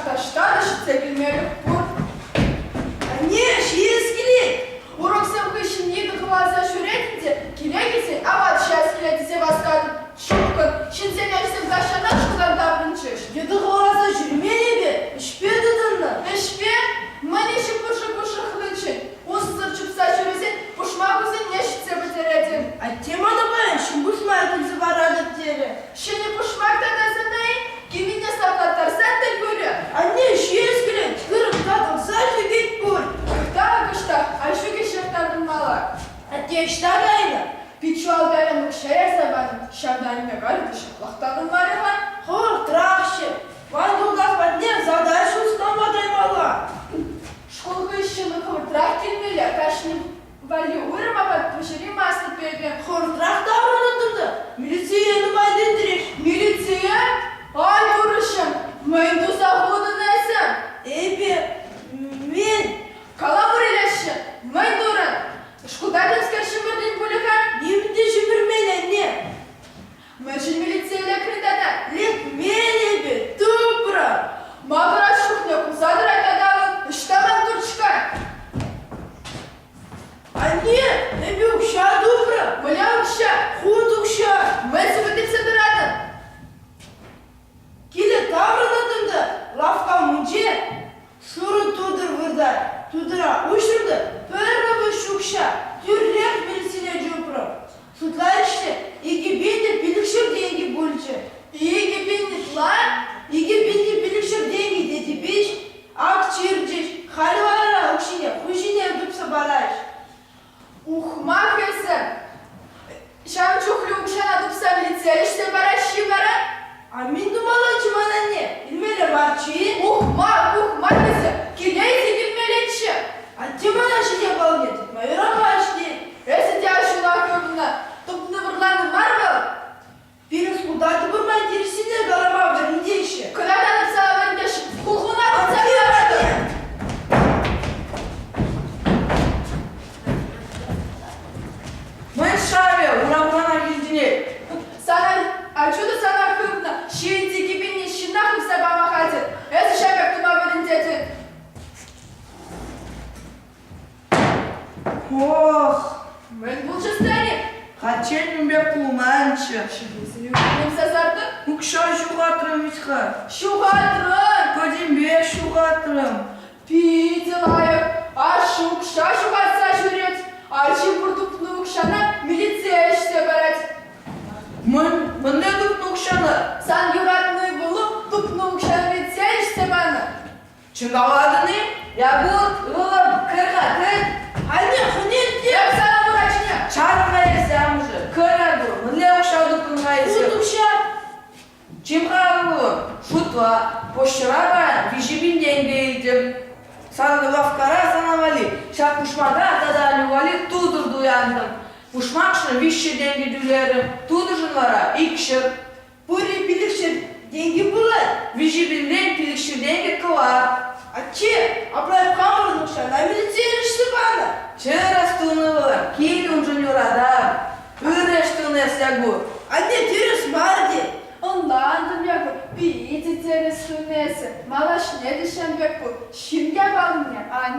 таҫта та ҫитсе килмелӗх пур. Анне, ҫиес килет! Уроксем хыҫҫӑн йытӑ хӑваласа ҫӳретӗн те киле килсен апат ҫиес килет тесе васкатӑн. Ҫупкӑн, ҫынсен ачисем тахҫанах шкултан таврӑнчӗҫ. Йытӑ хӑваласа ҫӳремен эпӗ, ӗҫпе тытӑннӑ. Ӗҫпе? Мӗн ӗҫӗ пушӑ-пушӑ хлынчӑн? Уссӑр чупса ҫӳресен пушмакусене ҫитсе пӗтеретӗн. Атте мана паян ҫын пушмак килсе паратӑп терӗ. Ҫӗнӗ пушмак тата сана-и? Киввине саплаттарсан та юрӗ. Анне ҫиес килет, тырӑ татӑлса ҫӳкет пуль. Кӑштах, кӑштах, аҫу кӗҫех таврӑнмалла. Атте ӑҫта кайнӑ? Пиччӳ Алтайран укҫа ярса панӑ, ҫавна анне калӗ те ҫаплах таврӑнмарӗ-ха. Хӑвӑртрахчӗ. Ман юлташ патне задача устама каймалла. Шкул хыҫҫӑн хӑвӑртрах килмелле, кашни валли уйрӑм апат пӗҫерейместӗп эпӗ. Хӑвӑртрах таврӑнӑттӑм та милицие нумай тытрӗҫ. Милицие? Ай, турӑҫӑм, мӗн туса хутӑн эсӗ? Эпӗ мӗн? Кала пур-илеҫҫӗ, мӗн турӑн? Шкулта темскер ҫӗмӗртӗн пулӗ-ха? Нимӗн те ҫӗмӗрмен, анне. Мӗншӗн милицие лекрӗн тата? Лекмен эпӗ, тупрӑм. Макӑрас чухне кулса тӑрать тата вӑл. Ӑҫта ман турчка? Анне, эпӗ укҫа тупрӑм. Мӗнле укҫа? Хут укҫа. Мӗн сӳпӗлтетсе тӑратӑн? Киле таврӑнатӑм та лавкка умӗнче шурӑ тутӑр выртать. Тутӑра уҫрӑм та пӗр ывӑҫ укҫа тӳрех милицине чупрӑм. Шутларӗҫ те, 2000 те 500 тенкӗ пулчӗ. 2000 ытла? 2000 те 500 тенкӗ тетӗп-иҫ. Ак чирчӗҫ, халь вара укҫине хуҫине тупса параҫ. Ухмах эсӗ! Ҫавӑн чухлӗ укҫана тупса милицие леҫсе параҫҫӗ-и вара? А мӗн тумаллаччӗ ман анне? Илмелле марччӗ-и? Ухмах, ухмах эсӗ! Киле илсе килмеллеччӗ! Атте мана ҫите палне тытма юрамасть тет. Эсӗ те аҫуна хывнӑ, тупнӑ вӑрланӑ мар вӑл. Пирӗн шкулта тупӑнма тивӗҫсене калама вӗрентеҫҫӗ. Кӑна татӑлса вӗрентеҫ, хулхуна тытса кӑларатӑн. Мӗн шавӗ урамран илтӗнет? Сана ачу та сана хывнӑ, ҫийӗнти кӗпине ҫынна хывса пама хатӗр. Эсӗ ҫав пек тума вӗрентетӗн. Ох! Мӗн пулчӗ, старик? Хальччен ун пек пулманччӗ. Ҫӗнӗ сасартӑк? Укҫа ҫухатрӑм вӗт-ха. Ҫухатрӑн! Пӗтӗмпех ҫухатрӑм. Питӗ лайӑх. Ашшӗ укҫа ҫухатса ҫӳрет. Ачи пур тупнӑ укҫана милицие ӗҫсе парать. Мӗн, мӗнле тупнӑ укҫана? Сан юратнӑ ывӑлу тупнӑ укҫана милицие ӗҫсе панӑ. Чӑнкалатӑн-и? Якур, ывӑлӑм, кӗр-ха, кӗр. Анне, хӑне Эп сана врачне. Чарӑн-ха эсӗ, амӑшӗ. Кӗр, Якур, мӗнле укҫа тупрӑн-ха эсӗ? Хут укҫа. Чим-ха, ывӑлӑм, шутла. Почтӑра паян 3000 тенкӗ илтӗм. Санӑн лавккара сана валли ҫак пушмака тата аннӳ валли тутӑр туянтӑм. Пушмакшӑн 300 тенкӗ тӳлерӗм, тутӑшӑн вара 200. Пурри 500 тенкӗ пулать. 3000-рен 500 тенкӗ кӑлар. Атте, апла хамӑрӑн укҫана милицие леҫсе панӑ. Тӗрӗс тунӑ вӑл, кил уншӑн юратар. Ырӑ ӗҫ тунӑ эс, Якур. Анне тӗрӗс мар тет. Ӑнлантӑм, Якур, питӗ тӗрӗс тунӑ эсӗ. Малашне те ҫав пек пул. Ҫын япалине ан.